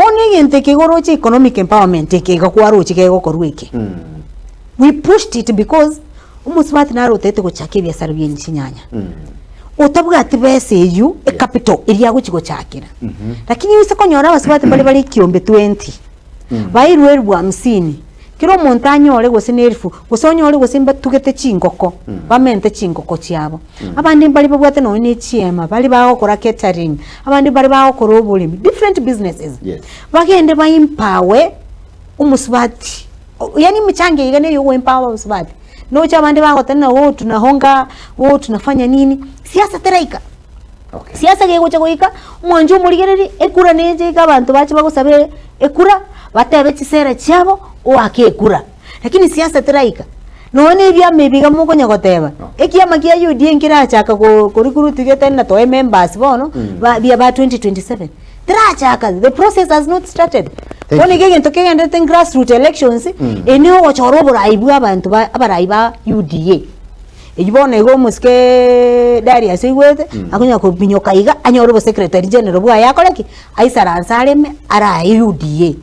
Bono egento eke igo oroche economic empowerment eke iga kwaroche kegokorwa eke. We pushed it because omosubati naro otagete gochaka ebiasara bie chinyanya, otabwati besa eywo ecapital eria agochi gochakera. Lakini oise konyora abasubati mbare bare ekiombe 20, bairwe elfu hamsini, kera omonto anyore gose na elfu, gose onyore gose mbatugete chingoko, bamente chingoko chiabo. Abande mbare babwate nonye na echiema, baria bagokora catering, abande mbare bagokora oboremi, different businesses. Bagende ba empower omosubati, yaani emechango eye iga neye ogo empower abasubati. Noche abande bagoteba ng'a oh tunahonga, oh tunafanya nini, siasa teraika. Okay. Siasa gegocha goika, omwancho omorigereria, ekura neche iga abanto bache bagosabe ekura, batebe chisera chiabo, oake ekura. Lakini siasa teraika, nonya na ebiama ebi iga mokonya goteba, ekiama kia UDA nkerachaka ko korecruit getari na toe members bono, ba bia ba 2027, terachaka, the process has not started. Thank Bono you. iga egento kegenderete grassroot elections, eye ogochora oborai bwa abanto ba abarai ba UDA. Eywo bono iga omosike Darius oigwete, akonya kominyoka iga, anyore obosecretary general bwaye akore ki? Aisaranse areme arae UDA.